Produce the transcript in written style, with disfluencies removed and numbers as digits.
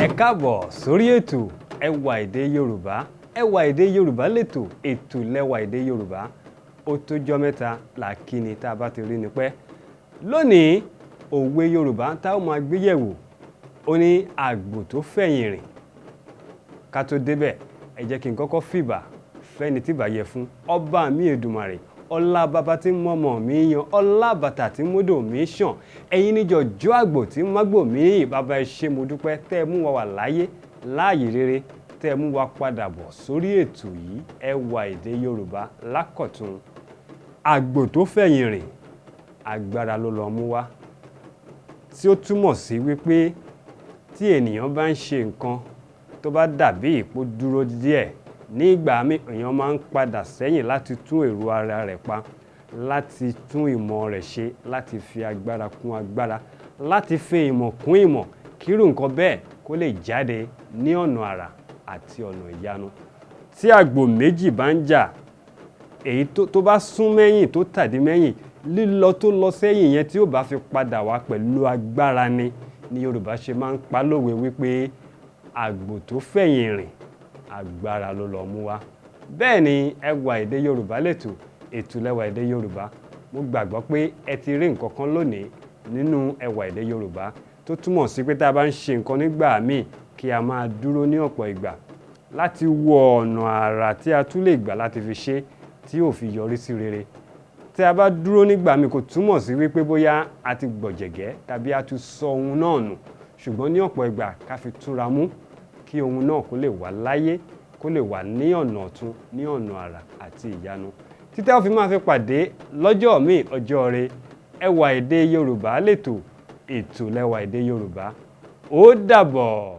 Ẹ káàbọ̀ sórí ètò Ẹwà Èdè Yorùbá. Ẹwà Èdè Yorùbá lètò, ètò lẹ́wà èdè Yorùbá. Ó tójọ́ mẹ́ta làkíní tá a bá ti rí ni pẹ́. Lónìí, òwe Yorùbá tá ó máa gbé yẹ̀wò, ó ní àgbò tó fẹ̀yìn rìn. Ká tó débẹ̀, ẹ jẹ́ kí n kọ́kọ́ fìbà fẹ́ni tí bá yẹ fún ọba mi Èdùmàrè, ọlá bàbá tí mọ̀mọ́ mi yan, ọlá bàtà tí múdò mi ṣàn, ẹ̀yin níjọ jọ́ àgbò tí mágbò mi yìn. Bàbá, ẹ ṣé, mo dúpẹ́ tẹ́ ẹ mú wa wà láyé láàyè rere, tẹ́ ẹ mú wa padà bọ̀ sórí ètò yìí, Ẹwà Èdè Yorùbá lákọ̀tun. Àgbò tó fẹ̀yìn rìn, agbára ló lọ mú wá, tí ó túmọ̀ sí wípé tí ènìyàn bá ń ṣe nǹkan tó bá dàbí ìpó dúró díẹ̀, ní ìgbà míì èèyàn máa ń padà sẹ́yìn láti tún èrò ara rẹ̀ pa, láti tún ìmọ̀ rẹ̀ ṣe, láti fi agbára kún agbára, láti fi ìmọ̀ kún ìmọ̀, kírú nǹkan bẹ́ẹ̀ kó lè jáde ní ọ̀nà àrà àti ọ̀nà ìyanu. Tí àgbò méjì bá ń jà, èyí tó bá sún mẹ́yìn, tó tàdí mẹ́yìn, lílọ tó lọ sẹ́yìn yẹn, tí ó bá fi padà wá pẹ̀lú agbára ni Yorùbá ṣe máa ń pa lówe wípé àgbò tó fẹ̀yìn rìn, agbára ló lọ mú wá. Bẹ́ẹ̀ ni Ẹwà Èdè Yorùbá lètò, ètò lẹ́wà èdè Yorùbá. Mo gbàgbọ́ pé ẹ ti rí nǹkan kan lónìí nínú Ẹwà Èdè Yorùbá, tó túmọ̀ sí pé tá a bá ń ṣe nǹkan nígbà míì, kí a máa dúró ní ọ̀pọ̀ ìgbà láti wo ọ̀nà àrà tí a tún lè gbà láti fi ṣe tí yóò fi yọrí sí rere. Tí a bá dúró nígbà míì, kò túmọ̀ sí wípé bóyá a ti gbọ̀jẹ̀gẹ́ tàbí a ti sọ ohun náà nù, ṣùgbọ́n ní ọ̀pọ̀ ìgbà, ká fi túnra mú kí ohun náà kó lè wà láyé, kó lè wà ní ọ̀nà ọ̀tun, ní ọ̀nà àrà àti ìyanu. Títí a fi máa fi pàdé lọ́jọ́ míì, ọjọ́ rẹ, Ẹwà Èdè Yorùbá lètò, ètò lẹ́wà èdè Yorùbá. Ó dàbọ̀.